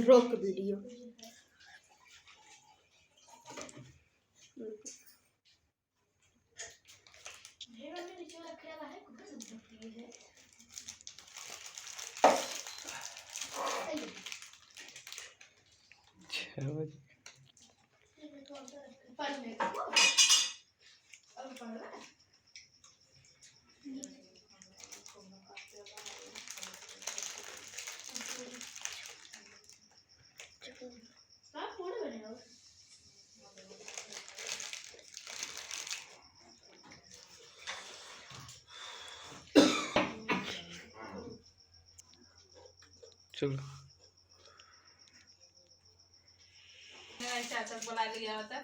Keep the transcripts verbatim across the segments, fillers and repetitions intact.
रोक वीडियो। छः बजे। चलो। चाचा बुला लिया होता।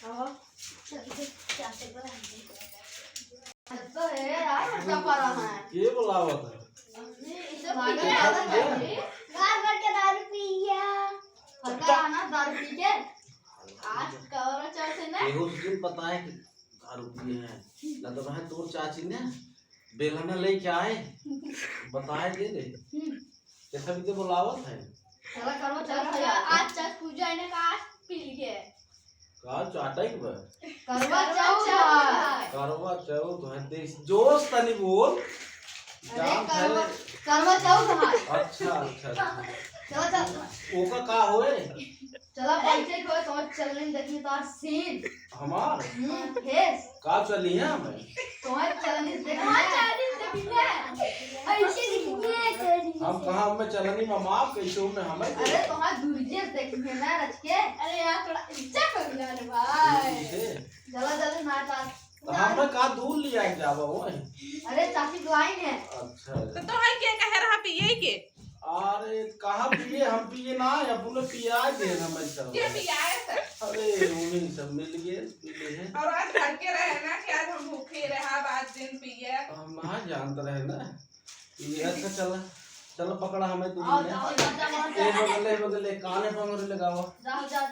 हाँ। तो है यार, बड़का परा है। के बुलावत है? ये तो पी के आदत है। गार भर के दारू पिया। हल्का आना दारू पी के। आज कवर चढ़ से ना। एहो से तुम पता है कि दारू पिए हैं। ना तो मैं तोर चाची ने बेलना लेके आए। बताए दे रे। हम्म। जैसा भी तो बुलावत है। चला करो, चला चला, भैया। आज चौथ पूजा है ना, का आज पी लिए। का चाटा ही बा? करवा चौथ है। करवा चौथ है, देख, जोश तनी बोल। अरे, जान करवा, है। करवा चौथ है। अच्छा, अच्छा, अच्छा। चला, चला। ओका का होए? चला, बैठे को, तोहर चलनी देखी, तोहर सीन। हमार? हम्म, फेस। का चली है हमें? तोहर चलनी देखी। हाँ, चलनी देखी है। ऐसे देखी है, चलनी हम से। कहाँ हमें चलनी में माप, कैसे में हमें? अरे, तोहर दुर्जे देखी है ना, रच के। अरे यार, थोड़ा इज्जत कर लिया रे भाई। दुर्जे। चला, चला, ना, ना। तो हमें का दूर लिया के जावा, ओए? अरे, चाची बुलाई ने। अच्छा। तो तोहर के कहे रहा पिए के? अरे, कहाँ पिए? हम पिए ना है, अपने पिया दे हम ऐसा। के पियाए सर? अरे, उन्हीं सब मिल गए, पी ले हैं। और आज घर के रहे ना कि आज हम भूखे रहे, आज दिन पिए। हम ना जानते रहे ना। ये अच्छा चला, चला पकड़ा हमें तू आओ, ले। जाओ, जाओ, जाओ, ए जाओ। बगले, बगले, काने पर लगावा। जाओ, जाओ, जाओ,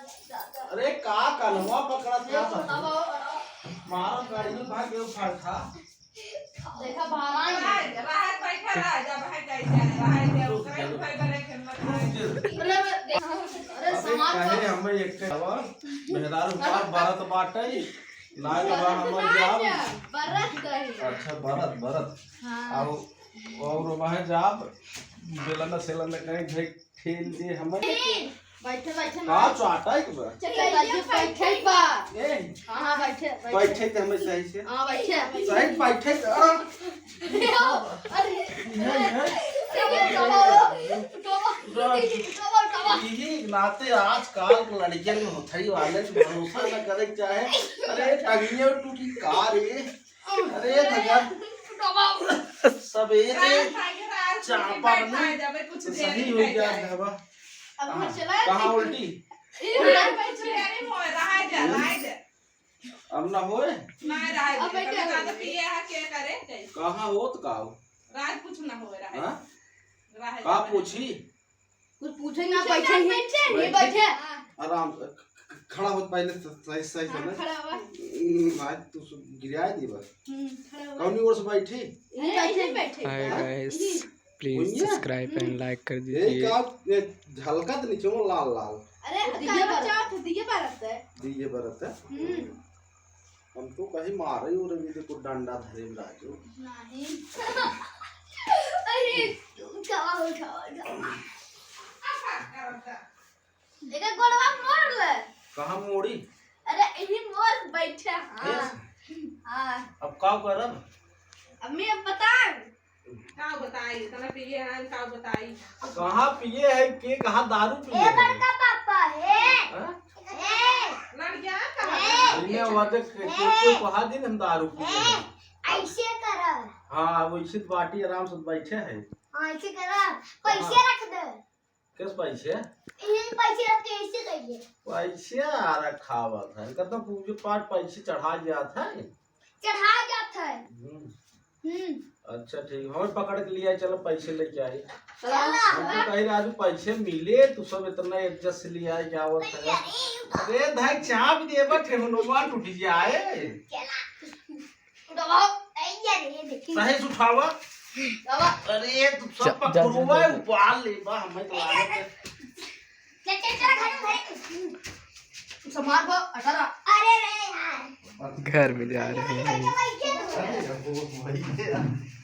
जाओ। अरे, का कानवा पकड़ा ये था? बताओ, बताओ। मारो गाड़ी में भाग गए उखाड़ खा। देखा, बाहर आई। राज, राज, बैठा राज, अब है कैसे? राज, क्या उतरे, उतरे, बड़े खेल मत राज। अरे, अरे, अरे, अबे, सामान कहे को हमें एक ठे हवा, मेहरारू का बरत बाटे, ना के बा हमर जाओ। बरत गई। अच्छा, बरत, बरत। हाँ। आओ, और वहाँ जाब, बेलन सेलन कहीं घे-, खेल दे हमें। बैठे, बैठे का ना। चाटा एक बा? चटाई पे बैठे बा। ए। हाँ, हाँ, बैठे, बैठे। बैठे थे हमें सही से। हाँ, बैठे। सही बैठे थे। अरे। ये, ये। अरे, कमाओ, कमाओ, कमाओ, कमाओ। यही नाते आजकल के लड़कियन में होथई वाले से भरोसा न करे के चाहे। अरे, टंगिया टूटी का रे? अरे, भैया, सब ये जे चापा बनी, तो सही हो गया है बा। अब वो हाँ, चला कहाँ दे। उल्टी? ये भाई, भाई, चुड़िया रे, मोए, रहा जा, रहा जा। अब ना होए? ना, रहा अब जा। बैठे कभी हो। ज्यादा पिए है, क्या करे? कहाँ होत का हो? राज कुछ ना होए, रहा हाँ? जा। रहा का जा। पूछी? कुछ पूछे ना, पूछे बैठे ना, ही। बैठे। ये बैठे। आराम से, ख-, ख-, खड़ा होत पहले स-, सही, सही से हाँ, ना। खड़ा हुआ। हम्म, आज तू सु-, गिराए दी बस। हम्म, खड़ा हुआ। कौनी ओर से बैठी? यहीं बैठे। यहीं बैठे। Hi हाँ? guys, यहीं। Please भैया? Subscribe and हम्म। Like कर ए, दीजिए। का, ए, झलकत नीचे वो लाल लाल। अरे, वो दिए करवा बरत। चौथ, दिए बरत है। दिए बरत है? हम्म। हम तो कहीं मारे हो रहे, देखो डंडा धरे में राजू। नहीं। अरे, उठाओ, उठाओ, उठाओ। देखा गोड़वा मोड़ ले। कहाँ मोड़ी? अरे, इही मोड़ बैठे, हाँ। ए? हाँ। अब का करब? अब मैं बताऊँ। का बताई, इतना पिए हैं, का बताई। कहाँ पिए है, के कहाँ दारू पिए ए है? बड़का पापा, हे। हाँ? हे। लड़कियाँ कहाँ हे। है? इन्हें वादे के, के, के कहा दिन हम दारू पिए हैं। ऐसे करा। हाँ, अब ऐसे बाटी आराम से बैठे हैं। हाँ, ऐसे करा। पैसे हाँ। रख दे। किस पैसे? इन्हें पैसे रख के ऐसे करिए। पैसे आ रखा हुआ था। इनका तो पूजो पाठ पैसे चढ़ा जाता है। चढ़ा जाता है। हम्म। हम्म। अच्छा, ठीक, हमें पकड़ के लिया, चलो पैसे लेके आए। चलो। हम तो कही राजू पैसे मिले, तू सब इतना एडजस्ट लिया है, क्या होता है? अरे, अरे, अरे, धाई चाप दे, बा, ठेहुनवा टूट जाए। चला। उठाओ, ऐ, ये रे, देखिए। सही से उठावा। बाबा। अरे, तू सब जा, जा, जा, पकड़ुआ जा, जा। उपाल ले, बा, हमें तो लागत है। तुम्हार को अठारह। अरे रे यार। घर में जा रहे हैं। अरे, वो वही है।